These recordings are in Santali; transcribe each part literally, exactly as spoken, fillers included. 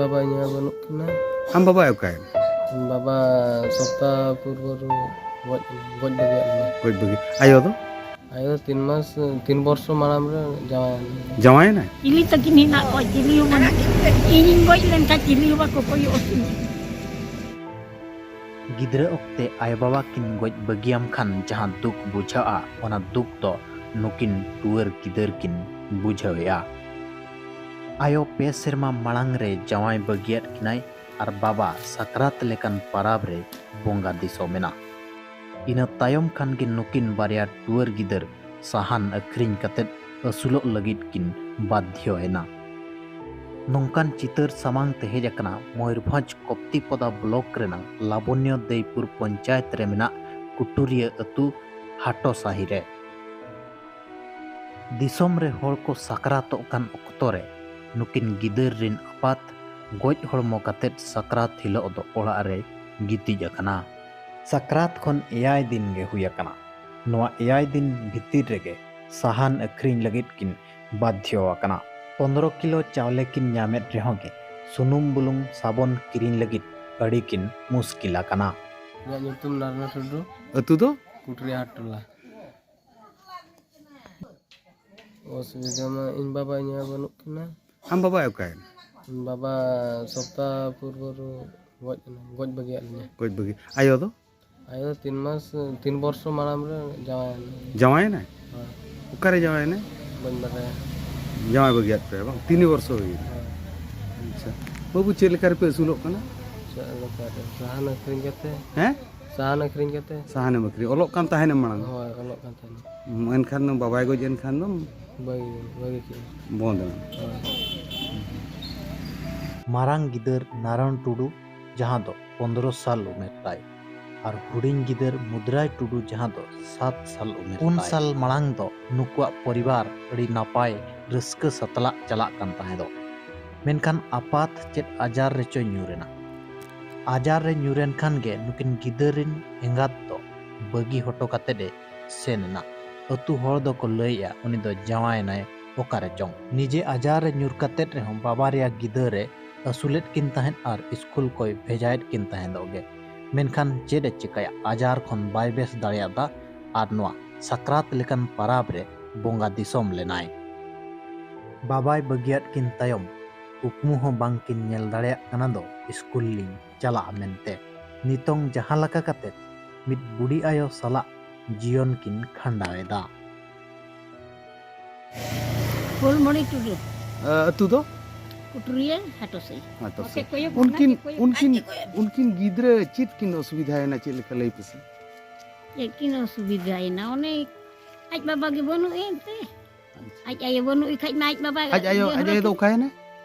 ᱵᱟᱵᱟ ᱤᱧ ᱢᱟ ᱵᱟᱹᱱᱩᱜ ᱠᱤᱱᱟ᱾ ᱟᱢ ᱵᱟᱵᱟᱭ ᱚᱠᱟᱭᱮᱱᱟ? ᱵᱟᱵᱟ ᱥᱚᱯᱛᱟ ᱯᱩᱨᱵᱚᱨ ᱜᱚᱡ ᱮᱱᱟ, ᱜᱚᱡ ᱵᱟᱹᱜᱤᱭᱟᱫ ᱞᱤᱧᱟ᱾ ᱜᱚᱡ ᱵᱟᱹᱜᱤ᱾ ᱟᱭᱳ ᱫᱚ? ᱟᱭᱳ ᱛᱤᱱ ᱢᱟᱥ, ᱛᱤᱱ ᱵᱚᱨᱥᱚ ᱢᱟᱲᱟᱝ ᱨᱮ ᱡᱟᱶᱟᱭ ᱮᱱᱟ᱾ ᱡᱟᱶᱟᱭᱮᱱᱟᱭ? ᱪᱤᱞᱤ ᱛᱟᱹᱠᱤᱱ ᱦᱮᱱᱟᱜ ᱠᱚᱣᱟ? ᱪᱤᱞᱤ ᱦᱚᱸ ᱵᱟᱹᱱᱩᱜ ᱠᱤᱱᱟ᱾ ᱤᱧᱤᱧ ᱜᱚᱡ ᱞᱮᱱᱠᱷᱟᱱ ᱪᱤᱞᱤ ᱦᱚᱸ ᱵᱟᱠᱚ ᱠᱚᱭᱚᱜ ᱟᱹᱠᱤᱱᱟ᱾ ᱜᱤᱫᱽᱨᱟᱹ ᱚᱠᱛᱮ ᱟᱭᱳ ᱵᱟᱵᱟ ᱠᱤᱱ ᱜᱚᱡ ᱵᱟᱹᱜᱤᱭᱟᱢ ᱠᱷᱟᱱ ᱡᱟᱦᱟᱸ ᱫᱩᱠ ᱵᱩᱡᱷᱟᱹᱜᱼᱟ, ᱚᱱᱟ ᱫᱩᱠ ᱫᱚ ᱱᱩᱠᱤᱱ ᱴᱩᱣᱟᱹᱨ ᱜᱤᱫᱟᱹᱨ ᱠᱤᱱ ᱵᱩᱡᱷᱟᱹᱣᱮᱫᱼᱟ᱾ ᱟᱭᱳ ᱯᱮ ᱥᱮᱨᱢᱟ ᱢᱟᱲᱟᱝ ᱨᱮ ᱡᱟᱶᱟᱭ ᱵᱟᱹᱜᱤᱭᱟᱫ ᱠᱤᱱᱟᱭ ᱟᱨ ᱵᱟᱵᱟ ᱥᱟᱠᱨᱟᱛ ᱞᱮᱠᱟᱱ ᱯᱟᱨᱟᱵᱽ ᱨᱮ ᱵᱚᱸᱜᱟ ᱫᱤᱥᱚᱢ ᱮᱱᱟ᱾ ᱤᱱᱟᱹ ᱛᱟᱭᱚᱢ ᱠᱷᱟᱱ ᱜᱮ ᱱᱩᱠᱤᱱ ᱵᱟᱨᱭᱟ ᱴᱩᱣᱟᱹᱨ ᱜᱤᱫᱟᱹᱨ ᱥᱟᱦᱟᱱ ᱟᱹᱠᱷᱨᱤᱧ ᱠᱟᱛᱮᱫ ᱟᱹᱥᱩᱞᱚᱜ ᱞᱟᱹᱜᱤᱫ ᱠᱤᱱ ᱵᱟᱫᱽᱫᱷᱭᱚ ᱮᱱᱟ᱾ ᱱᱚᱝᱠᱟᱱ ᱪᱤᱛᱟᱹᱨ ᱥᱟᱢᱟᱝ ᱛᱮ ᱦᱮᱡ ᱟᱠᱟᱱᱟ ᱢᱚᱭᱩᱨᱵᱷᱚᱸᱡᱽ ᱠᱚᱯᱛᱤᱯᱚᱫᱟ ᱵᱞᱚᱠ ᱨᱮᱱᱟᱜ ᱞᱟᱵᱚᱱᱭᱚ ᱫᱮᱭᱯᱩᱨ ᱯᱚᱧᱪᱟᱭᱮᱛ ᱨᱮ ᱢᱮᱱᱟᱜ ᱠᱩᱴᱩᱨᱤᱭᱟᱹ ᱟᱹᱛᱩ ᱦᱟᱴᱚ ᱥᱟᱹᱦᱤ ᱨᱮ᱾ ᱫᱤᱥᱚᱢ ᱨᱮ ᱦᱚᱲ ᱠᱚ ᱥᱟᱠᱨᱟᱛᱚᱜ ᱠᱟᱱ ᱚᱠᱛᱚ ᱨᱮ ᱱᱩᱠᱤᱱ ᱜᱤᱫᱟᱹᱨ ᱨᱤᱱ ᱟᱯᱟᱛ ᱜᱚᱡ ᱦᱚᱲᱢᱚ ᱠᱟᱛᱮᱫ ᱥᱟᱠᱨᱟᱛ ᱦᱤᱞᱳᱜ ᱫᱚ ᱚᱲᱟᱜ ᱨᱮ ᱜᱤᱛᱤᱡ ᱟᱠᱟᱱᱟ᱾ ᱥᱟᱠᱨᱟᱛ ᱠᱷᱚᱱ ᱮᱭᱟᱭ ᱫᱤᱱ ᱜᱮ ᱦᱩᱭ ᱟᱠᱟᱱᱟ᱾ ᱱᱚᱣᱟ ᱮᱭᱟᱭ ᱫᱤᱱ ᱵᱷᱤᱛᱤᱨ ᱨᱮᱜᱮ ᱥᱟᱦᱟᱱ ᱟᱹᱠᱷᱨᱤᱧ ᱞᱟᱹᱜᱤᱫ ᱠᱤᱱ ᱵᱟᱫᱽᱫᱷᱭᱚ ᱟᱠᱟᱱᱟ᱾ ᱯᱚᱱᱫᱽᱨᱚ ᱠᱤᱞᱳ ᱪᱟᱣᱞᱮ ᱠᱤᱱ ᱧᱟᱢᱮᱫ ᱨᱮᱦᱚᱸ ᱜᱮ ᱥᱩᱱᱩᱢ ᱵᱩᱞᱩᱝ ᱥᱟᱵᱚᱱ ᱠᱤᱨᱤᱧ ᱞᱟᱹᱜᱤᱫ ᱟᱹᱰᱤ ᱠᱤᱱ ᱢᱩᱥᱠᱤᱞ ᱟᱠᱟᱱᱟ᱾ ᱤᱧᱟᱹᱜ ᱧᱩᱛᱩᱢ ᱱᱟᱨᱱᱟ ᱴᱩᱰᱩ᱾ ᱟᱹᱛᱩ ᱫᱚ? ᱠᱩᱴᱨᱤ ᱦᱟᱴ ᱴᱚᱞᱟ᱾ ᱚᱥᱩᱵᱤᱫᱷᱟ ᱢᱟ ᱤᱧ ᱵᱟᱵᱟ ᱤᱧ ᱢᱟ ᱵᱟᱹᱱᱩᱜ ᱠᱤᱱᱟ᱾ ᱟᱢ ᱵᱟᱵᱟᱭ ᱚᱠᱟᱭᱮᱱᱟ? ᱤᱧ ᱵᱟᱵᱟ ᱥᱚᱯᱛᱟ ᱯᱩᱨᱵᱚᱨ ᱜᱚᱡ ᱮᱱᱟ, ᱜᱚᱡ ᱵᱟᱹᱜᱤᱭᱟᱫ ᱞᱤᱧᱟ᱾ ᱜᱚᱡ ᱵᱟᱹᱜᱤ᱾ ᱟᱭᱳ ᱫᱚ? ᱟᱭᱳ ᱫᱚ ᱛᱤᱱ ᱢᱟᱥ, ᱛᱤᱱ ᱵᱚᱨᱥᱚ ᱢᱟᱲᱟᱝ ᱨᱮ ᱡᱟᱶᱟᱭ ᱮᱱᱟ᱾ ᱡᱟᱶᱟᱭᱮᱱᱟᱭ? ᱦᱳᱭ᱾ ᱚᱠᱟᱨᱮ ᱡᱟᱶᱟᱭᱮᱱᱟᱭ? ᱵᱟᱹᱧ ᱵᱟᱰᱟᱭᱟ᱾ ᱡᱟᱶᱟᱭ ᱵᱟᱹᱜᱤᱭᱟᱫ ᱯᱮᱭᱟ ᱵᱟᱝ? ᱛᱤᱱ ᱵᱚᱨᱥᱚ ᱦᱩᱭᱮᱱᱟ? ᱦᱳᱭ᱾ ᱟᱪᱪᱷᱟ᱾ ᱵᱟᱹᱵᱩ, ᱪᱮᱫ ᱞᱮᱠᱟ ᱨᱮᱯᱮ ᱟᱹᱥᱩᱞᱚᱜ ᱠᱟᱱᱟ? ᱪᱮᱫ ᱞᱮᱠᱟ ᱨᱮ? ᱥᱟᱦᱟᱱ ᱟᱹᱠᱷᱨᱤᱧ ᱠᱟᱛᱮ᱾ ᱦᱮᱸ? ᱥᱟᱦᱟᱱ ᱟᱹᱠᱷᱨᱤᱧ ᱠᱟᱛᱮ᱾ ᱥᱟᱦᱟᱱᱮᱢ ᱟᱹᱠᱷᱨᱤᱧ᱾ ᱚᱞᱚᱜ ᱠᱟᱱ ᱛᱟᱦᱮᱱᱮᱢ ᱢᱟᱲᱟᱝ? ᱦᱳᱭ, ᱚᱞᱚᱜ ᱠᱟᱱ ᱛᱟᱦᱮᱱᱟ᱾ ᱮᱱᱠᱷᱟᱱ ᱫᱚ ᱵᱟᱵᱟᱭ ᱜᱚᱡ ᱮᱱᱠᱷᱟᱱ ᱫᱚᱢ ᱵᱟᱹᱜᱤ, ᱵᱟᱹᱜᱤ ᱠᱮᱫᱟ᱾ ᱵᱚᱱᱫ ᱮᱱᱟ᱾ ᱦᱳᱭ᱾ ᱢᱟᱨᱟᱝ ᱜᱤᱫᱟᱹᱨ ᱱᱟᱨᱟᱭᱚᱱ ᱴᱩᱰᱩ, ᱡᱟᱦᱟᱸ ᱫᱚ ᱯᱚᱱᱫᱽᱨᱚ ᱥᱟᱞ ᱩᱢᱮᱨ ᱛᱟᱭ, ᱟᱨ ᱦᱩᱰᱤᱧ ᱜᱤᱫᱟᱹᱨ ᱢᱩᱫᱽᱨᱟᱭ ᱴᱩᱰᱩ, ᱡᱟᱦᱟᱸ ᱫᱚ ᱥᱟᱛ ᱥᱟᱞ ᱩᱢᱮᱨ ᱯᱩᱱ ᱛᱟᱭ᱾ ᱥᱟᱞ ᱢᱟᱲᱟᱝ ᱫᱚ ᱱᱩᱠᱩᱣᱟᱜ ᱯᱚᱨᱤᱵᱟᱨ ᱟᱹᱰᱤ ᱱᱟᱯᱟᱭ ᱨᱟᱹᱥᱠᱟᱹ ᱥᱟᱛᱞᱟᱜ ᱪᱟᱞᱟᱜ ᱠᱟᱱ ᱛᱟᱦᱮᱸ ᱫᱚ᱾ ᱢᱮᱱᱠᱷᱟᱱ ᱟᱯᱟᱛ ᱪᱮᱫ ᱟᱡᱟᱨ ᱨᱮᱪᱚᱭ ᱧᱩᱨ ᱮᱱᱟ᱾ ᱟᱡᱟᱨ ᱨᱮ ᱧᱩᱨ ᱮᱱ ᱠᱷᱟᱱ ᱜᱮ ᱱᱩᱠᱤᱱ ᱜᱤᱫᱟᱹᱨ ᱨᱤᱱ ᱮᱸᱜᱟᱛ ᱫᱚ ᱵᱟᱹᱜᱤ ᱦᱚᱴᱚ ᱠᱟᱛᱮᱫ ᱮ ᱥᱮᱱ ᱮᱱᱟ᱾ ᱟᱹᱛᱩ ᱦᱚᱲ ᱫᱚᱠᱚ ᱞᱟᱹᱭᱮᱜᱼᱟ, ᱩᱱᱤ ᱫᱚ ᱡᱟᱶᱟᱭ ᱮᱱᱟᱭ ᱚᱠᱟ ᱨᱮ ᱪᱚᱝ᱾ ᱱᱤᱡᱮ ᱟᱡᱟᱨ ᱨᱮ ᱧᱩᱨ ᱠᱟᱛᱮᱫ ᱨᱮᱦᱚᱸ ᱵᱟᱵᱟ ᱨᱮᱭᱟᱜ ᱜᱤᱫᱟᱹᱨ ᱮ ᱟᱹᱥᱩᱞᱮᱫ ᱠᱤᱱ ᱛᱟᱦᱮᱸᱫ ᱟᱨ ᱥᱠᱩᱞ ᱠᱚᱭ ᱵᱷᱮᱡᱟᱭᱮᱫ ᱠᱤᱱ ᱛᱟᱦᱮᱸᱫᱚᱜ ᱜᱮ᱾ ᱢᱮᱱᱠᱷᱟᱱ ᱪᱮᱫ ᱮ ᱪᱤᱠᱟᱹᱭᱟ, ᱟᱡᱟᱨ ᱠᱷᱚᱱ ᱵᱟᱭ ᱵᱮᱥ ᱫᱟᱲᱮᱭᱟᱫᱟ ᱟᱨ ᱱᱚᱣᱟ ᱥᱟᱠᱨᱟᱛ ᱞᱮᱠᱟᱱ ᱯᱟᱨᱟᱵᱽ ᱨᱮ ᱵᱚᱸᱜᱟ ᱫᱤᱥᱚᱢ ᱞᱮᱱᱟᱭ᱾ ᱵᱟᱵᱟᱭ ᱵᱟᱹᱜᱤᱭᱟᱫ ᱠᱤᱱ ᱛᱟᱭᱚᱢ ᱠᱩᱠᱢᱩ ᱦᱚᱸ ᱵᱟᱝ ᱠᱤᱱ ᱧᱮᱞ ᱫᱟᱲᱮᱭᱟᱜ ᱠᱟᱱᱟ ᱫᱚ ᱥᱠᱩᱞ ᱞᱤᱧ ᱪᱟᱞᱟᱜᱼᱟ ᱢᱮᱱᱛᱮ᱾ ᱱᱤᱛᱚᱝ ᱡᱟᱦᱟᱸ ᱞᱮᱠᱟ ᱠᱟᱛᱮ ᱢᱤᱫ ᱵᱩᱰᱷᱤ ᱟᱭᱳ ᱥᱟᱞᱟᱜ ᱡᱤᱭᱚᱱ ᱠᱤᱱ ᱠᱷᱟᱸᱰᱟᱣ ᱮᱫᱟ᱾ ᱯᱷᱩᱞᱢᱚᱬᱤ ᱴᱩᱰᱩ᱾ ᱟᱹᱛᱩ ᱫᱚ? ᱠᱩᱴᱩᱨᱤᱭᱟᱹ ᱦᱟᱴᱚᱥᱤ᱾ ᱦᱟᱴᱚᱥᱤ᱾ ᱩᱱᱠᱤᱱ ᱩᱱᱠᱤᱱ ᱩᱱᱠᱤᱱ ᱜᱤᱫᱽᱨᱟᱹ ᱪᱮᱫ ᱠᱤᱱ ᱚᱥᱩᱵᱤᱫᱷᱟᱭᱮᱱᱟ, ᱪᱮᱫ ᱞᱮᱠᱟ, ᱞᱟᱹᱭ ᱯᱮᱥᱮ? ᱪᱮᱫ ᱠᱤᱱ ᱚᱥᱩᱵᱤᱫᱷᱟᱭᱮᱱᱟ? ᱚᱱᱮ ᱟᱡ ᱵᱟᱵᱟ ᱜᱮ ᱵᱟᱹᱱᱩᱜ ᱮᱱᱛᱮ᱾ ᱟᱡ ᱟᱭᱳ ᱵᱟᱹᱱᱩᱜ ᱮ ᱠᱷᱟᱡ ᱢᱟ ᱟᱡ ᱵᱟᱵᱟ ᱟᱡ ᱟᱭᱳ ᱤᱭᱟᱹ ᱟᱡ ᱦᱚᱲ ᱟᱭᱳ ᱫᱚ ᱠᱤᱱ ᱚᱠᱟᱭᱮᱱᱟ?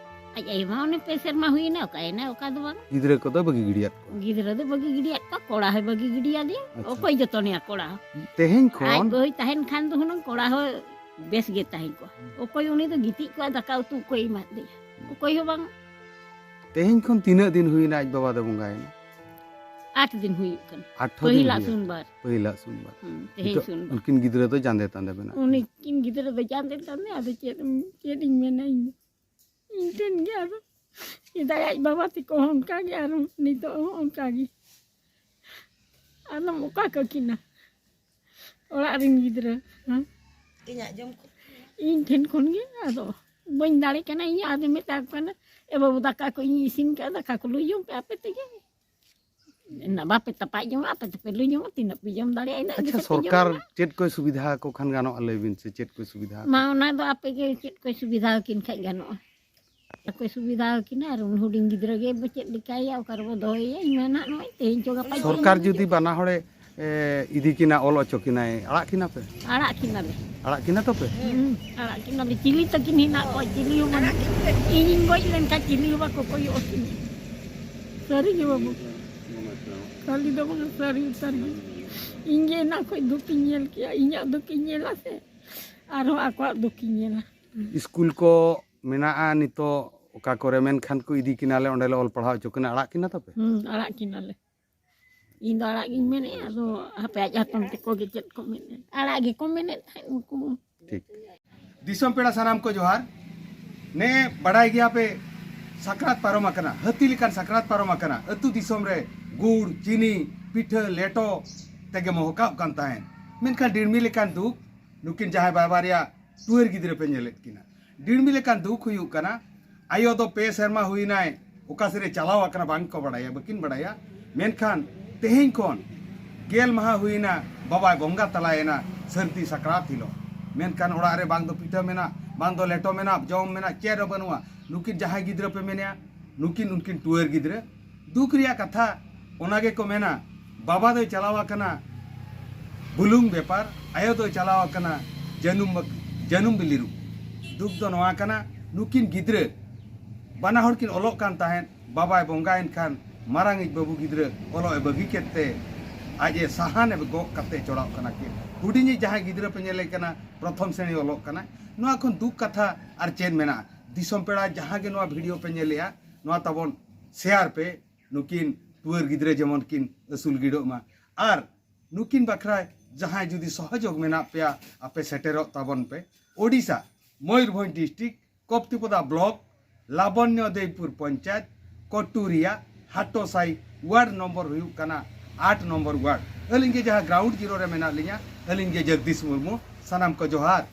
ᱟᱡ ᱟᱭᱳ ᱢᱟ ᱚᱱᱮ ᱯᱮ ᱥᱮᱨᱢᱟ ᱦᱩᱭᱮᱱᱟ, ᱚᱠᱟᱭᱮᱱᱟ ᱚᱠᱟ ᱫᱚ ᱵᱟᱝ᱾ ᱜᱤᱫᱽᱨᱟᱹ ᱠᱚᱫᱚ ᱵᱟᱹᱜᱤ ᱜᱤᱰᱤᱭᱟᱫ ᱠᱚᱣᱟ᱾ ᱜᱤᱫᱽᱨᱟᱹ ᱫᱚ ᱵᱟᱹᱜᱤ ᱜᱤᱰᱤᱭᱟᱫ ᱠᱚᱣᱟ, ᱠᱚᱲᱟ ᱦᱚᱸᱭ ᱵᱟᱹᱜᱤ ᱜᱤᱰᱤᱭᱟᱫᱮᱭᱟ᱾ ᱟᱪᱪᱷᱟ᱾ ᱚᱠᱚᱭ ᱡᱚᱛᱚᱱᱮᱭᱟ ᱠᱚᱲᱟ ᱦᱚᱸ? ᱛᱮᱦᱮᱧ ᱟᱡ ᱠᱷᱚᱱ ᱜᱚᱭ ᱛᱟᱦᱮᱱ ᱠᱷᱟᱱ ᱫᱚ ᱦᱩᱱᱟᱹᱝ ᱠᱚᱲᱟ ᱦᱚᱸ ᱵᱮᱥ ᱜᱮ ᱛᱟᱦᱮᱸ ᱠᱚᱜᱼᱟ᱾ ᱚᱠᱚᱭ ᱩᱱᱤ ᱫᱚ ᱜᱤᱛᱤᱡ ᱠᱚᱜᱼᱟ, ᱫᱟᱠᱟ ᱩᱛᱩ ᱚᱠᱚᱭ ᱮᱢᱟᱫᱮᱭᱟ? ᱚᱠᱚᱭ ᱦᱚᱸ ᱵᱟᱝ᱾ ᱛᱮᱦᱮᱧ ᱠᱷᱚᱱ ᱛᱤᱱᱟᱹᱜ ᱫᱤᱱ ᱦᱩᱭᱱᱟ ᱟᱡ ᱵᱟᱵᱟ ᱫᱚ ᱵᱚᱸᱜᱟᱭᱮᱱᱟ? ᱟᱴ ᱫᱤᱱ ᱦᱩᱭᱩᱜ ᱠᱟᱱᱟ᱾ ᱟᱴ ᱫᱤᱱ ᱯᱟᱹᱦᱤᱞᱟᱜ ᱦᱩᱭᱩᱜ ᱥᱳᱢᱵᱟᱨ᱾ ᱯᱟᱹᱦᱤᱞᱟᱜ ᱥᱳᱢᱵᱟᱨ᱾ ᱦᱩᱸ, ᱛᱮᱦᱮᱧ ᱱᱤᱛᱚᱜ ᱥᱳᱢᱵᱟᱨ᱾ ᱩᱱᱠᱤᱱ ᱜᱤᱫᱽᱨᱟᱹ ᱫᱚ ᱡᱟᱸᱫᱮ ᱛᱟᱸᱫᱮ ᱢᱮᱱᱟᱜ ᱠᱤᱱᱟ᱾ ᱩᱱᱠᱤᱱ ᱜᱤᱫᱽᱨᱟᱹ ᱫᱚ ᱡᱟᱸᱫᱮ ᱛᱟᱸᱫᱮ, ᱟᱫᱚ ᱪᱮᱫ ᱮᱢ, ᱪᱮᱫ ᱤᱧ ᱢᱮᱱᱟ ᱤᱧ ᱫᱚ? ᱤᱧ ᱴᱷᱮᱱ ᱜᱮ ᱟᱫᱚ᱾ ᱥᱮᱫᱟᱭ ᱟᱡ ᱵᱟᱵᱟ ᱛᱟᱠᱚ ᱦᱚᱸ ᱚᱱᱠᱟ ᱜᱮ, ᱟᱨ ᱱᱤᱛᱚᱜ ᱦᱚᱸ ᱚᱱᱠᱟ ᱜᱮ᱾ ᱟᱫᱚᱢ ᱚᱠᱟ ᱠᱟᱹᱠᱤᱱᱟ? ᱚᱲᱟᱜ ᱨᱮᱱ ᱜᱤᱫᱽᱨᱟᱹ, ᱦᱮᱸ? ᱤᱧ ᱟᱸᱡᱚᱢ ᱠᱚ᱾ ᱤᱧ ᱴᱷᱮᱱ ᱠᱷᱚᱱ ᱜᱮ ᱟᱫᱚ ᱵᱟᱹᱧ ᱫᱟᱲᱮ ᱠᱟᱱᱟ᱾ ᱤᱧ ᱟᱫᱚ ᱢᱮᱛᱟ ᱠᱚ ᱠᱟᱱᱟ, "ᱮ ᱵᱟᱹᱵᱩ, ᱫᱟᱠᱟ ᱠᱚ ᱤᱧ ᱤᱥᱤᱱ ᱠᱟᱜᱼᱟ, ᱫᱟᱠᱟ ᱠᱚ ᱞᱩ ᱡᱚᱝ ᱯᱮ ᱟᱯᱮ ᱛᱮᱜᱮ᱾ ᱵᱟᱯᱮ ᱛᱟᱯᱟᱜ ᱡᱚᱝᱟ, ᱟᱯᱮ ᱛᱮᱯᱮ ᱞᱩ ᱡᱚᱝᱟ, ᱛᱤᱱᱟᱹᱜ ᱯᱮ ᱡᱚᱢ ᱫᱟᱲᱮᱭᱟᱜᱼᱟ, ᱤᱱᱟᱹᱜ ᱟᱪᱪᱷᱟ, ᱜᱮᱯᱮ ᱥᱚᱨᱠᱟᱨ ᱡᱚᱢᱟ᱾" ᱪᱮᱫ ᱠᱚᱭ ᱥᱩᱵᱤᱫᱷᱟ ᱟᱠᱚ ᱠᱷᱟᱱ ᱜᱟᱱᱚᱜᱼᱟ, ᱞᱟᱹᱭ ᱵᱤᱱ ᱥᱮ, ᱪᱮᱫ ᱠᱚᱭ ᱥᱩᱵᱤᱫᱷᱟ ᱟᱠᱚ? ᱢᱟ, ᱚᱱᱟ ᱫᱚ ᱟᱯᱮ ᱜᱮ ᱪᱮᱫ ᱠᱚᱭ ᱥᱩᱵᱤᱫᱷᱟ ᱟᱹᱠᱤᱱ ᱠᱷᱟᱡ ᱜᱟᱱᱚᱜᱼᱟ᱾ ᱚᱠᱚᱭ ᱥᱩᱵᱤᱫᱷᱟ ᱟᱹᱠᱤᱱᱟ, ᱟᱨ ᱩᱱᱤ ᱦᱩᱰᱤᱧ ᱜᱤᱫᱽᱨᱟᱹ ᱜᱮ ᱪᱮᱫ ᱞᱮᱠᱟᱭᱟ, ᱚᱠᱟ ᱨᱮᱵᱚ ᱫᱚᱦᱚᱭᱮᱭᱟ? ᱤᱧ ᱢᱟ ᱱᱟᱦᱟᱜ ᱱᱚᱜᱼᱚᱭ ᱛᱮᱦᱮᱧ ᱪᱚ ᱜᱟᱯᱟ ᱪᱚ ᱥᱚᱨᱠᱟᱨ ᱤᱧ ᱡᱩᱫᱤ ᱵᱟᱱᱟ ᱦᱚᱲᱮ, ᱮ, ᱤᱫᱤ ᱠᱤᱱᱟ, ᱚᱞ ᱦᱚᱪᱚ ᱠᱤᱱᱟᱭ, ᱟᱲᱟᱜ ᱠᱤᱱᱟ ᱯᱮ? ᱟᱲᱟᱜ ᱠᱤᱱᱟᱞᱮ᱾ ᱟᱲᱟᱜ ᱠᱤᱱᱟ ᱛᱚ ᱯᱮ? ᱦᱩᱸ, ᱟᱲᱟᱜ ᱠᱤᱱᱟᱞᱮ᱾ ᱪᱤᱞᱤ ᱛᱟᱹᱠᱤᱱ ᱦᱮᱱᱟᱜ ᱠᱚᱣᱟ? ᱪᱤᱞᱤ ᱦᱚᱸ ᱵᱟᱹᱱᱩᱜ᱾ ᱤᱧᱤᱧ ᱜᱚᱡ ᱞᱮᱱᱠᱷᱟᱱ ᱪᱤᱞᱤ ᱦᱚᱸ ᱵᱟᱠᱚ ᱠᱚᱭᱚᱜ ᱟᱹᱠᱤᱱᱟ᱾ ᱥᱟᱹᱨᱤ ᱜᱮ ᱵᱟᱹᱵᱩ᱾ ᱠᱷᱟᱹᱞᱤ ᱫᱚ ᱵᱟᱝ, ᱥᱟᱹᱨᱤ ᱩᱛᱟᱹᱨ ᱜᱮ᱾ ᱤᱧ ᱜᱮ ᱮᱱᱟᱝ ᱠᱷᱚᱡ ᱫᱩᱠᱤᱧ ᱧᱮᱞ ᱠᱮᱜᱼᱟ, ᱤᱧᱟᱹᱜ ᱫᱩᱠᱤᱧ ᱧᱮᱞᱟ ᱥᱮ, ᱟᱨᱦᱚᱸ ᱟᱠᱚᱣᱟᱜ ᱫᱩᱠᱤᱧ ᱧᱮᱞᱟ᱾ ᱥᱠᱩᱞ ᱠᱚ ᱢᱮᱱᱟᱜᱼᱟ ᱱᱤᱛᱚᱜ ᱚᱠᱟ ᱠᱚᱨᱮ, ᱢᱮᱱᱠᱷᱟᱱ ᱠᱚ ᱤᱫᱤ ᱠᱤᱱᱟ ᱞᱮ, ᱚᱸᱰᱮ ᱞᱮ ᱚᱞ ᱯᱟᱲᱦᱟᱣ ᱦᱚᱪᱚ ᱠᱤᱱᱟ, ᱟᱲᱟᱜ ᱠᱤᱱᱟ ᱛᱟᱯᱮ? ᱦᱩᱸ, ᱟᱲᱟᱜ ᱠᱤᱱᱟᱞᱮ᱾ ᱤᱧ ᱫᱚ ᱟᱲᱟᱜ ᱜᱤᱧ ᱢᱮᱱᱮᱫᱼᱟ, ᱟᱫᱚ ᱦᱟᱯᱮ ᱟᱡ ᱦᱟᱛᱚᱢ ᱛᱟᱠᱚ ᱜᱮ ᱪᱮᱫ ᱠᱚ ᱢᱮᱱᱮᱫ, ᱟᱲᱟᱜ ᱜᱮᱠᱚ ᱢᱮᱱᱮᱫ ᱛᱟᱦᱮᱸᱫ ᱩᱱᱠᱩ᱾ ᱴᱷᱤᱠ᱾ ᱫᱤᱥᱚᱢ ᱯᱮᱲᱟ ᱥᱟᱱᱟᱢ ᱠᱚ ᱡᱚᱦᱟᱨ᱾ ᱱᱮ ᱵᱟᱰᱟᱭ ᱜᱮᱭᱟ ᱯᱮ, ᱥᱟᱠᱨᱟᱛ ᱯᱟᱨᱚᱢ ᱟᱠᱟᱱᱟ, ᱦᱟᱹᱛᱤ ᱞᱮᱠᱟᱱ ᱥᱟᱠᱨᱟᱛ ᱯᱟᱨᱚᱢ ᱟᱠᱟᱱᱟ᱾ ᱟᱹᱛᱩ ᱫᱤᱥᱚᱢ ᱨᱮ ᱜᱩᱲ, ᱪᱤᱱᱤ, ᱯᱤᱴᱷᱟᱹ, ᱞᱮᱴᱚ ᱛᱮᱜᱮ ᱢᱚᱦᱚᱠᱟᱵ ᱠᱟᱱ ᱛᱟᱦᱮᱸᱫ᱾ ᱢᱮᱱᱠᱷᱟᱱ ᱰᱤᱲᱢᱤ ᱞᱮᱠᱟᱱ ᱫᱩᱠ, ᱱᱩᱠᱤᱱ ᱡᱟᱦᱟᱸᱭ ᱵᱟᱵᱟ ᱨᱮᱭᱟᱜ ᱴᱩᱣᱟᱹᱨ ᱜᱤᱫᱽᱨᱟᱹ ᱯᱮ ᱧᱮᱞᱮᱫ ᱠᱤᱱᱟ, ᱰᱤᱲᱢᱤ ᱞᱮᱠᱟᱱ ᱫᱩᱠ ᱦᱩᱭᱩᱜ ᱠᱟᱱᱟ᱾ ᱟᱭᱳ ᱫᱚ ᱯᱮ ᱥᱮᱨᱢᱟ ᱦᱩᱭᱱᱟᱭ, ᱚᱠᱟ ᱥᱮᱫ ᱨᱮ ᱪᱟᱞᱟᱣ ᱟᱠᱟᱱᱟ ᱵᱟᱝ ᱠᱚ ᱵᱟᱲᱟᱭᱟ, ᱵᱟᱹᱠᱤᱱ ᱵᱟᱲᱟᱭᱟ᱾ ᱢᱮᱱᱠᱷᱟᱱ ᱛᱮᱦᱮᱧ ᱠᱷᱚᱱ ᱜᱮᱞ ᱢᱟᱦᱟ ᱦᱩᱭᱱᱟ, ᱵᱟᱵᱟᱭ ᱵᱚᱸᱜᱟ ᱛᱟᱞᱟᱭᱮᱱᱟ ᱥᱟᱹᱨᱫᱤ ᱥᱟᱠᱨᱟᱛ ᱦᱤᱞᱳᱜ᱾ ᱢᱮᱱᱠᱷᱟᱱ ᱚᱲᱟᱜ ᱨᱮ ᱵᱟᱝ ᱫᱚ ᱯᱤᱴᱷᱟᱹ ᱢᱮᱱᱟᱜ, ᱵᱟᱝ ᱫᱚ ᱞᱮᱴᱚ ᱢᱮᱱᱟᱜ, ᱡᱚᱢ ᱢᱮᱱᱟᱜ, ᱪᱮᱫ ᱦᱚᱸ ᱵᱟᱹᱱᱩᱜᱼᱟ᱾ ᱱᱩᱠᱤᱱ ᱡᱟᱦᱟᱸᱭ ᱜᱤᱫᱽᱨᱟᱹ ᱯᱮ ᱢᱮᱱᱮᱭᱟ, ᱱᱩᱠᱤᱱ ᱩᱱᱠᱤᱱ ᱴᱩᱣᱟᱹᱨ ᱜᱤᱫᱽᱨᱟᱹ᱾ ᱫᱩᱠ ᱨᱮᱭᱟᱜ ᱠᱟᱛᱷᱟ ᱚᱱᱟ ᱜᱮᱠᱚ ᱢᱮᱱᱟ, ᱵᱟᱵᱟ ᱫᱚᱭ ᱪᱟᱞᱟᱣ ᱟᱠᱟᱱᱟ ᱵᱩᱞᱩᱝ ᱵᱮᱯᱟᱨ, ᱟᱭᱳ ᱫᱚᱭ ᱪᱟᱞᱟᱣ ᱟᱠᱟᱱᱟ ᱡᱟᱹᱱᱩᱢ ᱵᱟᱠ-, ᱡᱟᱹᱱᱩᱢ ᱵᱤᱞᱤ ᱨᱩ᱾ ᱫᱩᱠ ᱫᱚ ᱱᱚᱣᱟ ᱠᱟᱱᱟ, ᱱᱩᱠᱤᱱ ᱜᱤᱫᱽᱨᱟᱹ ᱵᱟᱱᱟ ᱦᱚᱲ ᱠᱤᱱ ᱚᱞᱚᱜ ᱠᱟᱱ ᱛᱟᱦᱮᱸᱫ, ᱵᱟᱵᱟᱭ ᱵᱚᱸᱜᱟᱭᱮᱱ ᱠᱷᱟᱱ ᱢᱟᱨᱟᱝᱤᱡ ᱵᱟᱹᱵᱩ ᱜᱤᱫᱽᱨᱟᱹ ᱚᱞᱚᱜ ᱮ ᱵᱟᱹᱜᱤ ᱠᱮᱫ ᱛᱮ ᱟᱡ ᱮ ᱥᱟᱦᱟᱱ ᱮ ᱜᱚᱜ ᱠᱟᱛᱮ ᱪᱚᱲᱟᱣ ᱠᱟᱱᱟ ᱠᱤᱱ᱾ ᱦᱩᱰᱤᱧᱤᱡ ᱡᱟᱦᱟᱸᱭ ᱜᱤᱫᱽᱨᱟᱹ ᱯᱮ ᱧᱮᱞᱮ ᱠᱟᱱᱟ, ᱯᱨᱚᱛᱷᱚᱢ ᱥᱨᱮᱬᱤ ᱚᱞᱚᱜ ᱠᱟᱱᱟᱭ᱾ ᱱᱚᱣᱟ ᱠᱷᱚᱱ ᱫᱩᱠ ᱠᱟᱛᱷᱟ ᱟᱨ ᱪᱮᱫ ᱢᱮᱱᱟᱜᱼᱟ? ᱫᱤᱥᱚᱢ ᱯᱮᱲᱟ ᱡᱟᱦᱟᱸ ᱜᱮ ᱱᱚᱣᱟ ᱵᱷᱤᱰᱤᱭᱳ ᱯᱮ ᱧᱮᱞᱮᱜᱼᱟ, ᱱᱚᱣᱟ ᱛᱟᱵᱚᱱ ᱥᱮᱭᱟᱨ ᱯᱮ, ᱱᱩᱠᱤᱱ ᱴᱩᱣᱟᱹᱨ ᱜᱤᱫᱽᱨᱟᱹ ᱡᱮᱢᱚᱱ ᱠᱤᱱ ᱟᱹᱥᱩᱞ ᱜᱤᱰᱚᱜ ᱢᱟ᱾ ᱟᱨ ᱱᱩᱠᱤᱱ ᱵᱟᱠᱷᱨᱟ ᱡᱟᱦᱟᱸᱭ ᱡᱩᱫᱤ ᱥᱚᱦᱚᱡᱳᱜᱽ ᱢᱮᱱᱟᱜ ᱯᱮᱭᱟ, ᱟᱯᱮ ᱥᱮᱴᱮᱨᱚᱜ ᱛᱟᱵᱚᱱ ᱯᱮ᱾ Odisha, Mayurbhanj district, Kaptipada block, Labanya Debpur panchayat, Kuturia Hatasahi, ward number ᱦᱩᱭᱩᱜ ᱠᱟᱱᱟ ᱟᱴ ᱱᱚᱢᱵᱚᱨ ᱣᱟᱨᱰ᱾ ᱟᱹᱞᱤᱧ ᱜᱮ ᱡᱟᱦᱟᱸ ᱜᱨᱟᱣᱩᱱᱰ ᱡᱤᱨᱳ ᱨᱮ ᱢᱮᱱᱟᱜ ᱞᱤᱧᱟ, ᱟᱹᱞᱤᱧ ᱜᱮ ᱡᱚᱜᱽᱫᱤᱥ ᱢᱩᱨᱢᱩ᱾ ᱥᱟᱱᱟᱢ ᱠᱚ ᱡᱚᱦᱟᱨ᱾